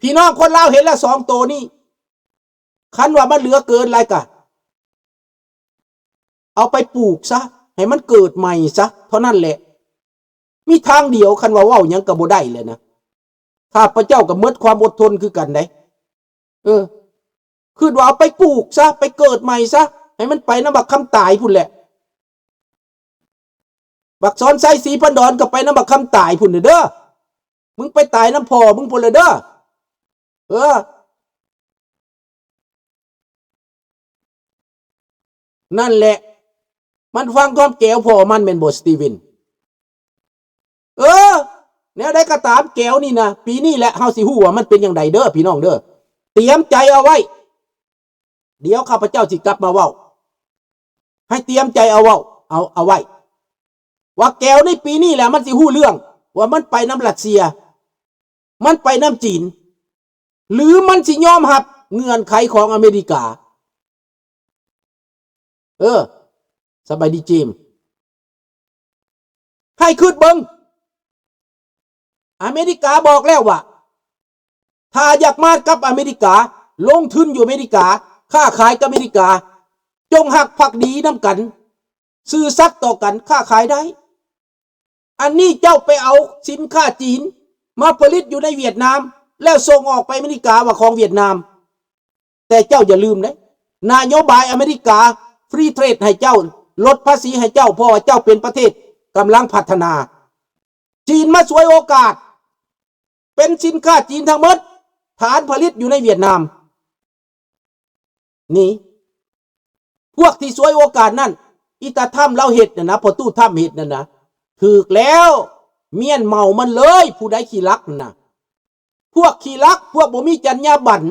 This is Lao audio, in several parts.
ພີ່ນ້ອງຄົນລາວເຫັນແລ້ວສອງໂຕນີ້ ຄັນວ່າມັນເຫຼືອເກີນຫຼາຍກະ ເອົາໄປປູກຊະ ໃຫ້ມັນເກີດໃໝ່ຊະ ເທົ່ານັ້ນແຫຼະ. ມີທາງດຽວ ຄັນວ່າເວົ້າຫຍັງກໍບໍ່ໄດ້ແຫຼະນະ. ຂ້າພະເຈົ້າກໍໝົດຄວາມອົດທົນຄືກັນເດ້. ເອີ ຄິດວ່າເອົາໄປປູກຊະ ໄປເກີດໃໝ່ຊະ ໃຫ້ມັນໄປນຳບັກຄຳຕາຍພຸ້ນແຫຼະ. ບັກສອນໄຊ ສີພັນດອນ ກໍໄປນຳບັກຄຳຕາຍພຸ້ນເດີ. ມຶງໄປຕາຍນຳພໍ່ມຶງພຸ້ນລະເດີ. ເອີ ນັ້ນແຫຼະ ມັນຟັງຄວາມແກວພໍ່ມັນແມ່ນບໍ່ ສະຕີເວັນ? ເອີ ແນວໃດກໍຕາມ ແກວນີ້ນະ ປີນີ້ແຫຼະເຮົາຊິຮູ້ວ່າມັນເປັນຈັ່ງໃດເດີພີ່ນ້ອງເດີ. ຕຽມໃຈເອົາໄວ້ ດຽວຂ້າພະເຈົ້າຊິກັບມາເວົ້າ. ໃຫ້ຕຽມໃຈເອົາເວົ້າ ເອົາ ເອົາໄວ້ ວ່າແກວໃນປີນີ້ແຫຼະມັນຊິຮູ້ເລື່ອງ ວ່າມັນໄປນຳຣັດເຊຍ ມັນໄປນຳຈີນ ຫຼືມັນຊິຍອມຮັບເງື່ອນໄຂຂອງອາເມລິກາ. ເອີ ສະບາຍດີຈີມ. ໃຫ້ຄິດເບິ່ງ ອາເມລິກາບອກແລ້ວວ່າ ຖ້າຢາກມາກັບອາເມລິກາ ລົງທຶນຢູ່ອາເມລິກາ ຄ້າຂາຍກັບອາເມລິກາ ຈົ່ງຮັກພັກດີນຳກັນ ຊື່ສັດຕໍ່ກັນ ຄ້າຂາຍໄດ້. ອັນນີ້ເຈົ້າໄປເອົາສິນຄ້າຈີນມາຜະລິດຢູ່ໃນຫວຽດນາມ ແລ້ວສົ່ງອອກໄປອາເມລິກາວ່າຂອງຫວຽດນາມ. ແຕ່ເຈົ້າຢ່າລືມເດ້ ນະໂຍບາຍອາເມລິກາ free trade ໃຫ້ເຈົ້າ ລົດພາສີໃຫ້ເຈົ້າ ເພາະວ່າເຈົ້າເປັນປະເທດກຳລັງພັດທະນາ. ຈີນມາສວຍໂອກາດ ເປັນສິນຄ້າຈີນທັງໝົດ ຖານຜະລິດຢູ່ໃນຫວຽດນາມ. ນີ້ ພວກທີ່ສວຍໂອກາດນັ້ນ ອີຕາທຳລາວເຮັດນັ້ນນະ ພໍ່ຕູ້ທຳເຮັດນັ້ນນະ ຖືກແລ້ວ ມ້ຽນເໝົາມັນເລີຍ ຜູ້ໃດຂີ້ລັກນັ້ນນະ. ພວກຂີ້ລັກ ພວກບໍ່ມີຈັນຍາບັນ.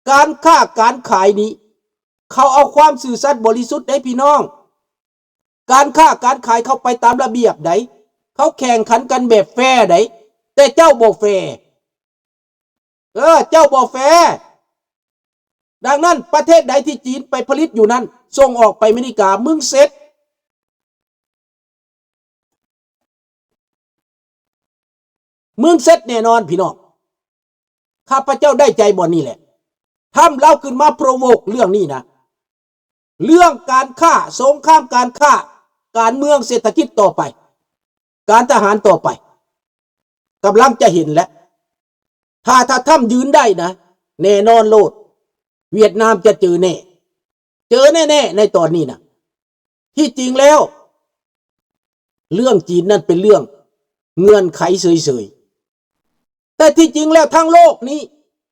ການຄ້າການຂາຍນີ້ ເຂົາເອົາຄວາມຊື່ສັດບໍລິສຸດເດ້ພີ່ນ້ອງ. ການຄ້າການຂາຍເຂົາໄປຕາມລະບຽບໃດ໋ ເຂົາແຂ່ງຂັນກັນແບບແຟໃດ໋ ແຕ່ເຈົ້າບໍ່ແຟ. ເອີ ເຈົ້າບໍ່ແຟ. ດັ່ງນັ້ນ ປະເທດໃດທີ່ຈີນໄປຜະລິດຢູ່ນັ້ນ ສົ່ງອອກໄປອາເມລິກາ ມຶງເສັດ. ມຶງເສັດແນ່ນອນພີ່ນ້ອງ. ຂ້າພະເຈົ້າໄດ້ໃຈບ່ອນນີ້ແຫຼະ. ທຳລາວຂຶ້ນມາ provoke ເລື່ອງນີ້ນະ. ເລື່ອງການຄ້າ, ສົງຄາມການຄ້າ, ການເມືອງ, ເສດຖະກິດຕໍ່ໄປ, ການທະຫານຕໍ່ໄປ, ກຳລັງຈະເຫັນແຫຼະ. ຖ້າ ຖ້າທຳຢືນໄດ້ນະ, ແນ່ນອນໂລດ, ຫວຽດນາມຈະເຈີແນ່, ເຈີແນ່ໆ ໃນຕອນນີ້ນະ. ທີ່ຈິງແລ້ວ ເລື່ອງຈີນນັ້ນເປັນເລື່ອງເງື່ອນໄຂເສີຍໆ. ແຕ່ທີ່ຈິງແລ້ວທັງໂລກນີ້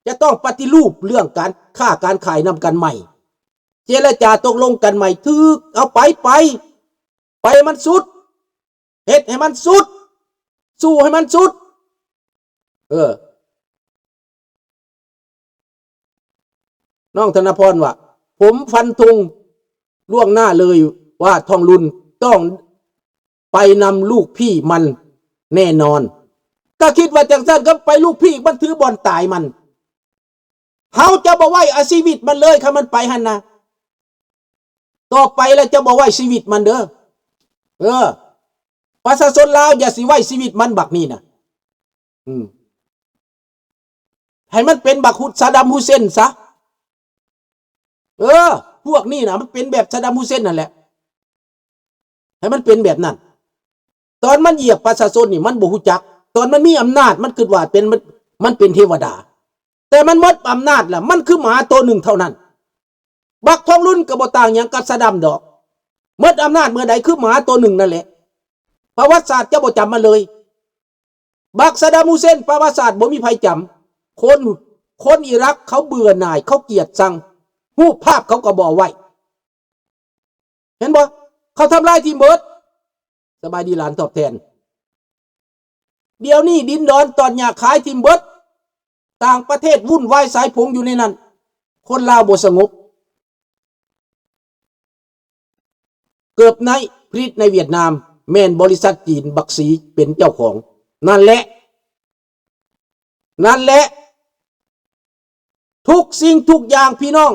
ຈະຕ້ອງປະຕິຮູບເລື່ອງການຄ້າການຂາຍນຳກັນໃໝ່, ເຈລະຈາຕົກລົງກັນໃໝ່, ຖືກເອົາໄປ, ໄປ, ໄປໃຫ້ມັນສຸດ, ເຮັດໃຫ້ມັນສຸດ, ສູ້ໃຫ້ມັນສຸດ. ເອີ. ນ້ອງທະນະພອນວ່າ ຜົມຟັນທຸງລ່ວງໜ້າເລີຍວ່າທອງລຸນຕ້ອງໄປນຳລູກພີ່ມັນແນ່ນອນ. ກໍຄິດວ່າຈັ່ງຊັ້ນ, ກໍໄປລູກພີ່ມັນຖືບ່ອນຕາຍມັນ. ເຮົາຈະບໍ່ໄວ້ເອົາຊີວິດມັນເລີຍ, ຄັນມັນໄປຫັ້ນນະ. ຕໍ່ໄປລະຈະບໍ່ໄວ້ຊີວິດມັນເດີ. ເອີ, ປະຊາຊົນລາວຢ່າຊິໄວ້ຊີວິດມັນບັກນີ້ນະ. ອືມ. ໃຫ້ມັນເປັນບັກຮຸດ ຊາດຳ ຮຸເຊັນຊະ. ເອີ, ພວກນີ້ນະ ມັນເປັນແບບ ຊາດຳ ຮຸເຊັນນັ້ນແຫຼະ. ໃຫ້ມັນເປັນແບບນັ້ນ. ຕອນມັນຢຽບປະຊາຊົນນີ້ ມັນບໍ່ຮູ້ຈັກ. ຕອນມັນມີອຳນາດ ມັນຄິດວ່າເປັນ, ມັນ, ມັນເປັນເທວະດາ. ແຕ່ມັນໝົດອຳນາດລະ, ມັນຄືໝາໂຕໜຶ່ງເທົ່ານັ້ນ. ບັກທອງລຸນກໍບໍ່ຕ່າງຫຍັງກັບຊາດຳດອກ. ໝົດອຳນາດເມື່ອໃດ ຄືໝາໂຕໜຶ່ງນັ້ນແຫຼະ. ປະຫວັດສາດຈະບໍ່ຈຳມັນເລີຍ. ບັກຊາດຳ ຮຸເຊັນ ປະຫວັດສາດບໍ່ມີໃຜຈຳ. ຄົນ, ຄົນອີຣັກເຂົາເບື່ອໜ່າຍ, ເຂົາກຽດຊັງ. ຮູບພາບເຂົາກໍບໍ່ເອົາໄວ້. ເຫັນບໍ່? ເຂົາທຳລາຍຖິ້ມເບິດ. ສະບາຍດີຫຼານຕອບແທນ. ດຽວນີ້ດິນດອນຕອນຫຍ້າຂາຍຖິ້ມເບິດ. ຕ່າງປະເທດວຸ້ນວາຍສາຍຜົງຢູ່ໃນນັ້ນ. ຄົນລາວບໍ່ສະຫງົບ. ເກີບໄນ ຜະລິດໃນຫວຽດນາມ, ແມ່ນບໍລິສັດຈີນບັກສີເປັນເຈົ້າຂອງ. ນັ້ນແຫຼະ, ນັ້ນແຫຼະ. ທຸກສິ່ງທຸກຢ່າງ ພີ່ນ້ອງ,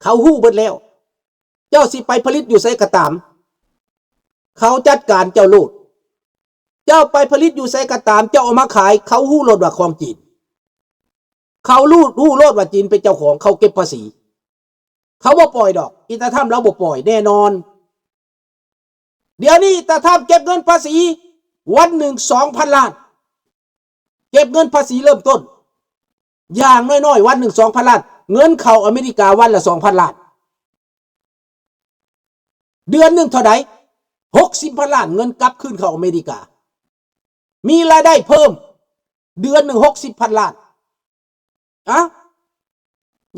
ເຂົາຮູ້ເບິດແລ້ວ. ເຈົ້າຊິໄປຜະລິດຢູ່ໃສກໍຕາມ, ເຂົາຈັດການເຈົ້າໂລດ. ເ ເຈົ້າໄປຜະລິດຢູ່ໃສກໍຕາມ ເຈົ້າເອົາມາຂາຍ ເຂົາຮູ້ໂລດວ່າຂອງຈີນ. ເຂົາຮູ້ ຮູ້ໂລດວ່າຈີນເປັນເຈົ້າຂອງ ເຂົາເກັບພາສີ. ເຂົາບໍ່ປ່ອຍດອກ ອີຕາທຳລາວບໍ່ປ່ອຍແນ່ນອນ. ດຽວນີ້ຕາທຳເກັບເງິນພາສີວັນໜຶ່ງສອງພັນລ້ານ ເກັບເງິນພາສີເລີ່ມຕົ້ນ ຢ່າງນ້ອຍໆ ວັນໜຶ່ງສອງພັນລ້ານ ເງິນເຂົ້າອາເມລິກາວັນລະສອງພັນລ້ານ. ເດືອນໜຶ່ງເທົ່າໃດ? ຫົກສິບພັນລ້ານ ເງິນກັບຄືນເຂົ້າອາເມລິກາ. ມີລາຍໄດ້ເພີ່ມເດືອນໜຶ່ງຫົກສິບພັນລ້ານ. ອະ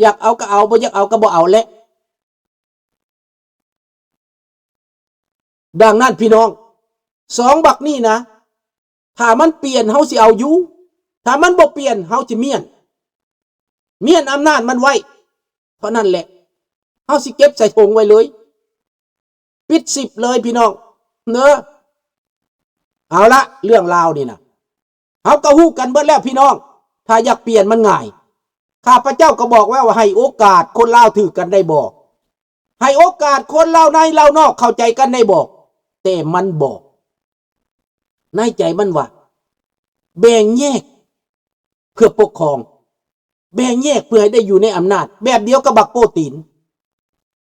ຢາກເອົາກໍເອົາ ບໍ່ຢາກເອົາກໍບໍ່ເອົາແຫຼະ. ດັ່ງນັ້ນພີ່ນ້ອງ ສອງບັກນີ້ນະ ຖ້າມັນປ່ຽນເຮົາຊິເອົາຢູ່ ຖ້າມັນບໍ່ປ່ຽນເຮົາຊິມ້ຽນ ມ້ຽນອຳນາດມັນໄວ້ເທົ່ານັ້ນແຫຼະ. ເຮົາຊິເກັບໃສ່ຖົງໄວ້ເລີຍ ປິດສິບເລີຍພີ່ນ້ອງເດີ. ເອົາລະ ເລື່ອງລາວນີ້ນະ ເຮົາກໍຮູ້ກັນເບິດແລ້ວພີ່ນ້ອງ. ຖ້າຢາກປ່ຽນມັນງ່າຍ ຂ້າພະເຈົ້າກໍບອກແລ້ວວ່າ ໃຫ້ໂອກາດຄົນລາວຖືກກັນໄດ້ບໍ່? ໃຫ້ໂອກາດຄົນລາວໃນລາວນອກເຂົ້າໃຈກັນໄດ້ບໍ່? ແຕ່ມັນບໍ່. ໃນໃຈມັນວ່າ ແບ່ງແຍກເພື່ອປົກຄອງ, ແບ່ງແຍກເພື່ອໃຫ້ໄດ້ຢູ່ໃນອຳນາດ, ແບບດຽວກັບບັກໂປ້ຕີນ.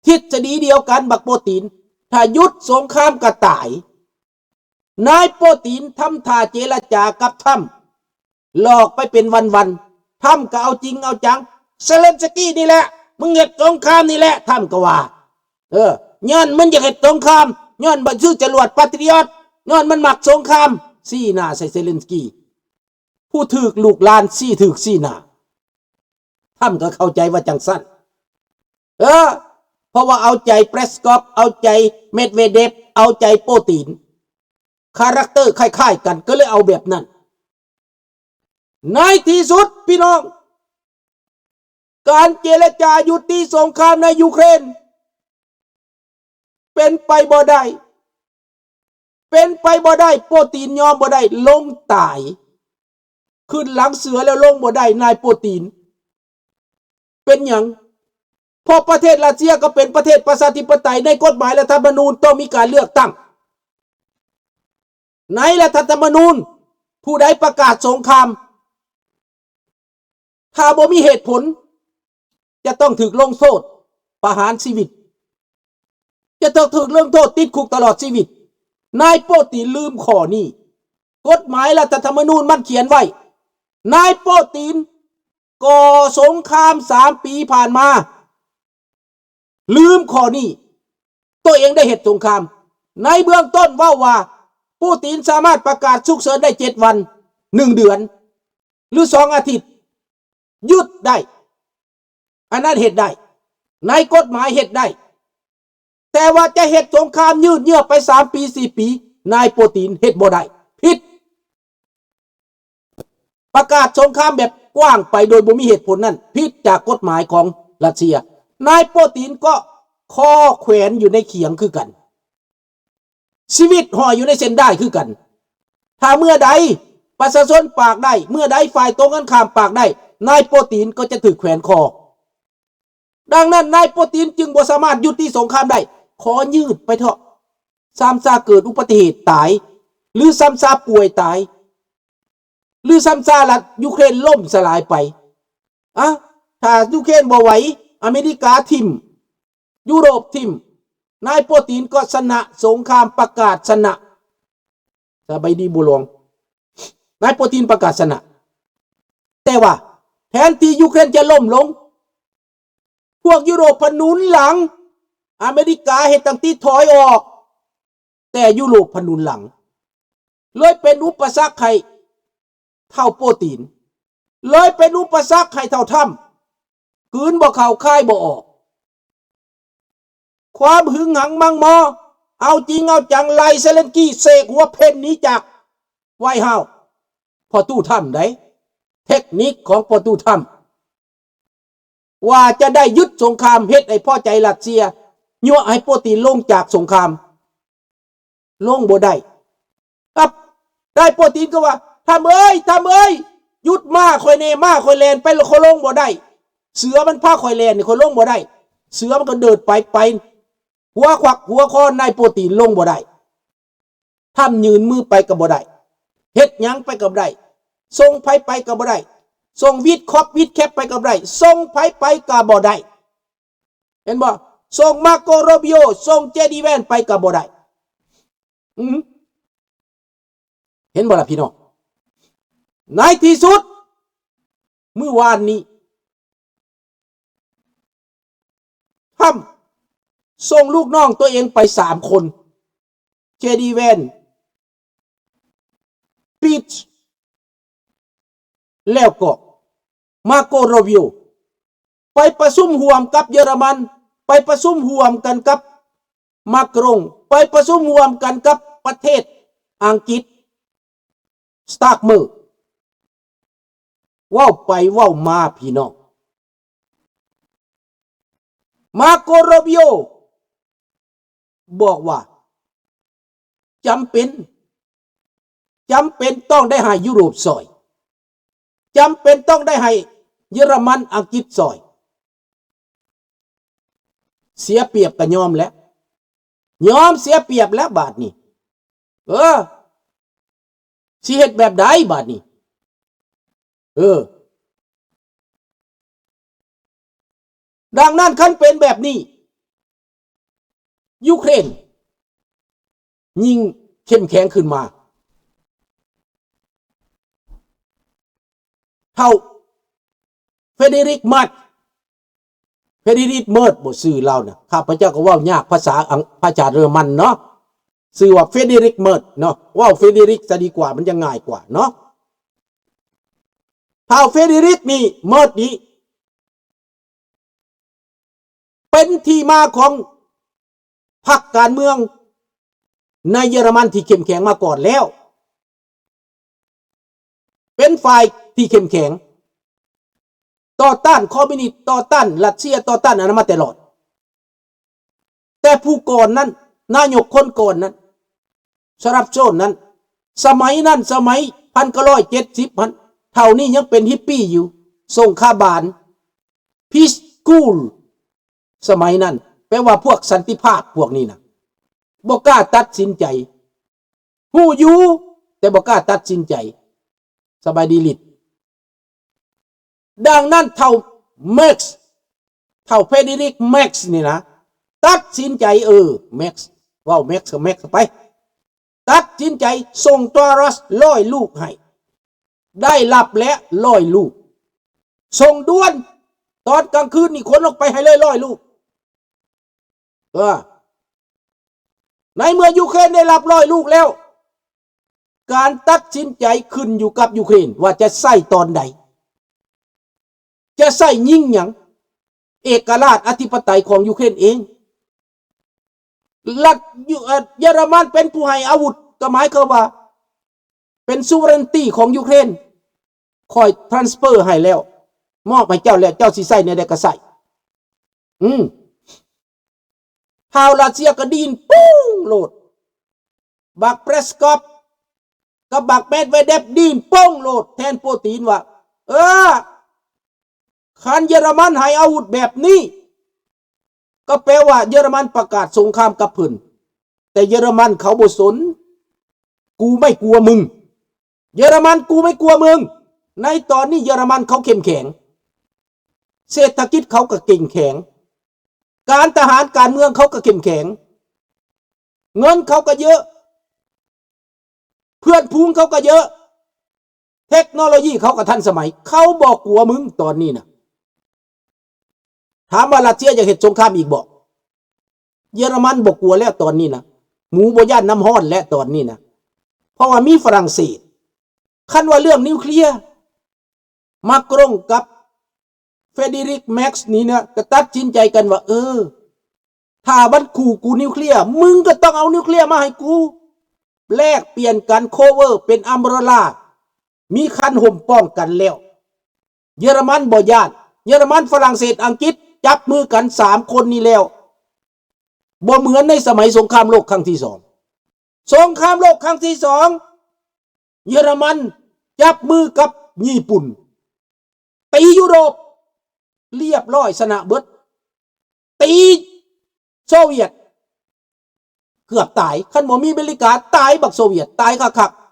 ທິດສະດີດຽວກັນ ບັກໂປ້ຕີນ. ຖ້າຢຸດສົງຄາມກໍຕາຍ. ນາຍໂປ້ຕີນທຳທ່າເຈລະຈາກັບທຳ ຫຼອກໄປເປັນວັນໆ. ທຳກໍເອົາຈິງເອົາຈັງ. ເຊເລັນສະກີນີ້ແຫຼະ ມຶງເຮັດສົງຄາມນີ້ແຫຼະ ທຳກໍວ່າ. ເອີ ຍ້ອນມັນຢາກເຮັດສົງຄາມ, ຍ້ອນມັນຊື້ຈະຫຼວດປາຕຣິອອດ, ຍ້ອນມັນມັກສົງຄາມ. ຊີ້ໜ້າໃສ່ເຊເລັນສະກີ. ຜູ້ຖືກລູກຫຼານຊີ້ຖືກຊີ້ໜ້າ. ທຳກໍເຂົ້າໃຈວ່າຈັ່ງຊັ້ນ. ເອີ ເພາະວ່າເອົາໃຈເປຣສກັອບ, ເອົາໃຈເມດເວເດັບ, ເອົາໃຈໂປ້ຕີນ. ຄາແຣັກເຕີຄ້າຍໆກັນ ກໍເລີຍເອົາແບບນັ້ນ. ໃນທີ່ສຸດພີ່ນ້ອງ ການເຈລະຈາຢຸດຕິສົງຄາມໃນຢູເຄຣນ ເປັນໄປບໍ່ໄດ້, ເປັນໄປບໍ່ໄດ້. ໂປ້ຕີນຍອມບໍ່ໄດ້, ລົງຕາຍ. ຂຶ້ນຫຼັງເສືອແລ້ວລົງບໍ່ໄດ້ ນາຍໂປ້ຕີນ. ເປັນຫຍັງ? ເພາະປະເທດຣັດເຊຍກໍເປັນປະເທດປະຊາທິປະໄຕ, ໃນກົດໝາຍລັດຖະທຳມະນູນຕ້ອງມີການເລືອກຕັ້ງ. ໃນລັດຖະທຳມະນູນ ຜູ້ໃດປະກາດສົງຄາມ ຖ້າບໍ່ມີເຫດຜົນ ຈະຕ້ອງຖືກລົງໂທດປະຫານຊີວິດ, ຈະຕ້ອງຖືກລົງໂທດຕິດຄຸກຕະຫຼອດຊີວິດ. ນາຍໂປ້ຕີນລືມຂໍ້ນີ້. ກົດໝາຍລັດຖະທຳມະນູນມັນຂຽນໄວ້. ນາຍໂປ້ຕີນກໍ່ສົງຄາມສາມປີຜ່ານມາ ລືມຂໍ້ນີ້. ຕົວເອງໄດ້ເຮັດສົງຄາມ. ໃນເບື້ອງຕົ້ນເວົ້າວ່າ ປູຕິນສາມາດປະກາດສຸກເສີນໄດ້ເຈັດວັນ, ໜຶ່ງເດືອນ ຫຼື ສອງອາທິດ ຢຸດໄດ້. ອັນນັ້ນເຮັດໄດ້. ໃນກົດໝາຍເຮັດໄດ້. ແຕ່ວ່າຈະເຮັດສົງຄາມຍືດເຍື້ອໄປສາມປີ ສີ່ປີ, ນາຍໂປຕີນເຮັດບໍ່ໄດ້. ຜິດ. ປະກາດສົງຄາມແບບກວ້າງໄປໂດຍບໍ່ມີເຫດຜົນນັ້ນ ຜິດຈາກກົດໝາຍຂອງຣັດເຊຍ. ນາຍໂປຕີນກໍຄໍແຂວນຢູ່ໃນຂຽງຄືກັນ. ຊີວິດຫ້ອຍຢູ່ໃນເສັ້ນດ້າຍຄືກັນ. ຖ້າເມື່ອໃດປະຊາຊົນປາກໄດ້, ເມື່ອໃດຝ່າຍຕົງກັນຂ້າມປາກໄດ້, ນາຍໂປຕີນກໍຈະຖືກແຂວນຄໍ. ດັ່ງນັ້ນ, ນາຍໂປຕີນຈຶ່ງບໍ່ສາມາດຍຸຕິສົງຄາມໄດ້. ຂໍຍືດໄປເຖາະ. ຊ້ຳຊາເກີດອຸບັດຕິເຫດຕາຍ, ຫຼື ຊ້ຳຊາປ່ວຍຕາຍ, ຫຼື ຊ້ຳຊາລັດຢູເຄຣນລົ້ມສະຫຼາຍໄປ. ອະ, ຖ້າຢູເຄຣນບໍ່ໄຫວ, ອາເມລິກາຖິ້ມ, ຢູໂຣບຖິ້ມ, ນາຍໂປຕີນກໍຊະນະສົງຄາມ, ປະກາດຊະນະ. ສະບາຍດີບຸນຫຼວງ. ນາຍໂປຕີນປະກາດຊະນະ. ແຕ່ວ່າແທນທີ່ຢູເຄຣນຈະລົ້ມລົງ, ພວກຢູໂຣບພະໜູນຫຼັງ, ອາເມລິກາເຮັດຕັ້ງຕິດຖອຍອອກ, ແຕ່ຢູໂຣບພະໜູນຫຼັງ, ເລີຍເປັນອຸປະສັກໃຫ້ເຖົ້າໂປຕີນ, ເລີຍເປັນອຸປະສັກໃຫ້ເຖົ້າທຣຳ, ກືນບໍ່ເຂົ້າ ຄາຍບໍ່ອອກ. ຄວາມຫຶງຫັງມັງມໍ, ເອົາຈິງເອົາຈັງ, ໄລ່ເຊເລັນສະກີ້ເສກຫົວເພັນໜີຈາກໄວເຮົາ. ພໍ່ຕູ້ທຣຳໃດ໋, ເທັກນິກຂອງພໍ່ຕູ້ທຣຳ ວ່າຈະໄດ້ຢຸດສົງຄາມ, ເຮັດໃຫ້ພໍໃຈຣັດເຊຍ, ຍົວະໃຫ້ໂປຕີນລົງຈາກສົງຄາມ. ລົງບໍ່ໄດ້. ກັບນາຍໂປຕີນກໍວ່າ, ທຳເອີຍ, ທຳເອີຍ, ຢຸດມ້າຂ້ອຍແດ່, ມ້າຂ້ອຍແລ່ນໄປແລ້ວ ຂ້ອຍລົງບໍ່ໄດ້. ເສືອມັນພາຂ້ອຍແລ່ນນີ້ ຂ້ອຍລົງບໍ່ໄດ້. ເສືອມັນກໍເດີດໄປ, ໄປ, ຫົວຂວັກຫົວຄອນນາຍໂປຕີນລົງບໍ່ໄດ້. ທຳຍື່ນມືໄປກໍບໍ່ໄດ້. ເຮັດຫຍັງໄປກໍບໍ່ໄດ້, ສົ່ງໃຜໄປກໍບໍ່ໄດ້, ສົ່ງວິດຄອບ ວິດແຄບ ໄປກໍບໍ່ໄດ້, ສົ່ງໃຜໄປກໍບໍ່ໄດ້. ເຫັນບໍ່? ສົ່ງມາໂກໂຣບິໂອ, ສົ່ງເຈດີແວນໄປກໍບໍ່ໄດ້. ອືມ ເຫັນບໍ່ລະພີ່ນ້ອງ? ໃນທີ່ສຸດ ມື້ວານນີ້ ທຳສົ່ງລູກນ້ອງຕົວເອງໄປສາມຄົນ, ເຈດີແວນ, ປິດ ແລ້ວກໍມາໂກໂຣບິໂອ ໄປປະຊຸມຮ່ວມກັບເຢຍລະມັນ, ໄປປະຊຸມຮ່ວມກັນກັບມາກຣົງ, ໄປປະຊຸມຮ່ວມກັນກັບປະເທດອັງກິດ ສະຕາຣ໌ເມີ. ເວົ້າໄປເວົ້າມາພີ່ນ້ອງ, ມາໂກໂຣບິໂອ ບອກວ່າ ຈຳເປັນ, ຈຳເປັນຕ້ອງໄດ້ໃຫ້ຢູໂຣບຊ່ອຍ, ຈຳເປັນຕ້ອງໄດ້ໃຫ້ເຢຍລະມັນ ອັງກິດຊ່ອຍ. ເສຍປຽບກໍຍອມແຫຼະ, ຍອມເສຍປຽບແລ້ວບາດນີ້. ເອີ ຊິເຮັດແບບໃດບາດນີ້? ເອີ ດັ່ງນັ້ນ ຄັນເປັນແບບນີ້ ຢູເຄຣນຍິ່ງເຂັ້ມແຂງຂຶ້ນມາ. ເຖົ້າ ເຟເດຣິກ ເມີດ ເຟເດຣິກ ເມີດ ບໍ່ ຊື່ລາວນະ, ຂ້າພະເຈົ້າກໍເວົ້າຍາກພາສາອັງ ພາສາເຢຍລະມັນເນາະ, ຊື່ວ່າ ເຟເດຣິກ ເມີດ ເນາະ, ເວົ້າ ເຟເດຣິກ ຊະດີກວ່າ ມັນຈະງ່າຍກວ່າເນາະ. ທ້າວ ເຟເດຣິກ ນີ້ ເມີດ ນີ້ ເປັນທີ່ມາຂອງພັກການເມືອງໃນເຢຍລະມັນທີ່ເຂັ້ມແຂງມາກ່ອນແລ້ວ, ເປັນຝ່າຍທີ່ເຂັ້ມແຂງ ຕໍ່ຕ້ານຄອມມິວນິດ, ຕໍ່ຕ້ານຣັດເຊຍ, ຕໍ່ຕ້ານອັນນັ້ນມາແຕ່ລອດ. ແຕ່ຜູ້ກ່ອນນັ້ນ, ນາຍົກຄົນກ່ອນນັ້ນ, ສະລັບໂຊນນັ້ນ, ສະໄໝນັ້ນ, ສະໄໝພັນເກົ້າຮ້ອຍເຈັດສິບຫັ້ນ, ເທົ່ານີ້ຍັງເປັນຮິບປີ້ຢູ່, ສົງຂາບານ, ພີສກູລ ສະໄໝນັ້ນ, ແປວ່າພວກສັນຕິພາບພວກນີ້ນະ, ບໍ່ກ້າຕັດສິນໃຈ. ຮູ້ຢູ່ ແຕ່ບໍ່ກ້າຕັດສິນໃຈ. ສະບາຍດີລິດ. ດັ່ງນັ້ນ ເຖົ້າ ເມັກ ເຖົ້າ ເຟເດຣິກ ເມັກ ນີ້ນະ ຕັດສິນໃຈ, ເອີ ເມັກ ເວົ້າ ເມັກ ເມັກ ໄປ, ຕັດສິນໃຈສົ່ງໂທຣັສຮ້ອຍລູກໃຫ້. ໄດ້ຮັບແລ້ວຮ້ອຍລູກ, ສົ່ງດ່ວນ, ຕອນກາງຄືນນີ້ຂົນອອກໄປໃຫ້ເລີຍຮ້ອຍລູກ. ເອີ ໃນເມື່ອຢູເຄຣນໄດ້ຮັບຮ້ອຍລູກແລ້ວ, ການຕັດສິນໃຈຂຶ້ນຢູ່ກັບຢູເຄຣນວ່າຈະໃຊ້ຕອນໃດ, ຈະໃຊ້ຍິງຫຍັງ, ເອກະລາດອະທິປະໄຕຂອງຢູເຄຣນເອງ. ລັດ ເຢຍລະມັນເປັນຜູ້ໃຫ້ອາວຸດ, ກໍໝາຍຄວາມວ່າເປັນ sovereignty ຂອງຢູເຄຣນ, ຂ້ອຍ transfer ໃຫ້ແລ້ວ, ມອບໃຫ້ເຈົ້າແລ້ວ, ເຈົ້າຊິໃຊ້ແນວໃດກໍໃຊ້. ອືມ ທ້າວຣັດເຊຍກໍດີ້ນໂປ່ງໂລດ, ບັກເປຣສຄອບກັບບັກເມດເວເດັບດີ້ນໂປ່ງໂລດແທນປູຕິນວ່າ ເອີ ຄັນເຢຍລະມັນໃຫ້ອາວຸດແບບນີ້ ກໍແປວ່າເຢຍລະມັນປະກາດສົງຄາມກັບເພິ່ນ, ແຕ່ເຢຍລະມັນເຂົາບໍ່ສົນ, ກູໄມ່ກົວມຶງ. ເຢຍລະມັນກູໄມ່ກົວມຶງ. ໃນຕອນນີ້ເຢຍລະມັນເຂົາເຂັ້ມແຂງ, ເສດຖະກິດເຂົາກໍເຂັ້ມແຂງ, ການທະຫານການເມືອງເຂົາກໍເຂັ້ມແຂງ, ເງິນເຂົາກໍເຍອະ, ເພື່ອນຝູງເຂົາກໍເຍອະ, ເທັກໂນໂລຢີເຂົາກໍທັນສະໄໝ, ເຂົາບໍ່ກົວມຶງຕອນນີ້ນະ. ຖາມວ່າຣັດເຊຍຢາກເຮັດສົງຄາມອີກບໍ່? ເຢຍລະມັນບໍ່ກົວແລ້ວຕອນນີ້ນະ, ໝູບໍ່ຢ້ານນ້ຳຮ້ອນແລ້ວຕອນນີ້ນະ, ເພາະວ່າມີຝຣັ່ງເສດ. ຄັນວ່າເລື່ອງນິວເຄລຍ, ມາກຣົງກັບເຟເດຣິກ ເມັກ ນີ້ນະ ກໍຕັດສິນໃຈກັນວ່າ ເອີ ຖ້າມັນຂູ່ກູນິວເຄລຍ, ມຶງກໍຕ້ອງເອົານິວເຄລຍມາໃຫ້ກູ, ແລກປ່ຽນກັນ ໂຄເວີ ເປັນ umbrella, ມີຄັນຮົ່ມປ້ອງກັນແລ້ວ. ເຢຍລະມັນບໍ່ຢ້ານ, ເຢຍລະມັນ, ຝຣັ່ງເສດ, ອັງກິດ ຈັບມືກັນສາມຄົນນີ້ແລ້ວ, ບໍ່ເໝືອນໃນສະໄໝສົງຄາມໂລກຄັ້ງທີສອງ. ສົງຄາມໂລກຄັ້ງທີສອງ ເຢຍລະມັນຈັບມືກັບຍີ່ປຸ່ນ, ຕີຢູໂຣບລຽບຮ້ອຍ, ຊະນະເບິດ, ຕີໂຊວຽດເກືອບຕາຍ, ຄັນບໍ່ມີອາເມລິກາ, ຕາຍບັກໂຊວຽດ, ຕາຍຄັກໆ.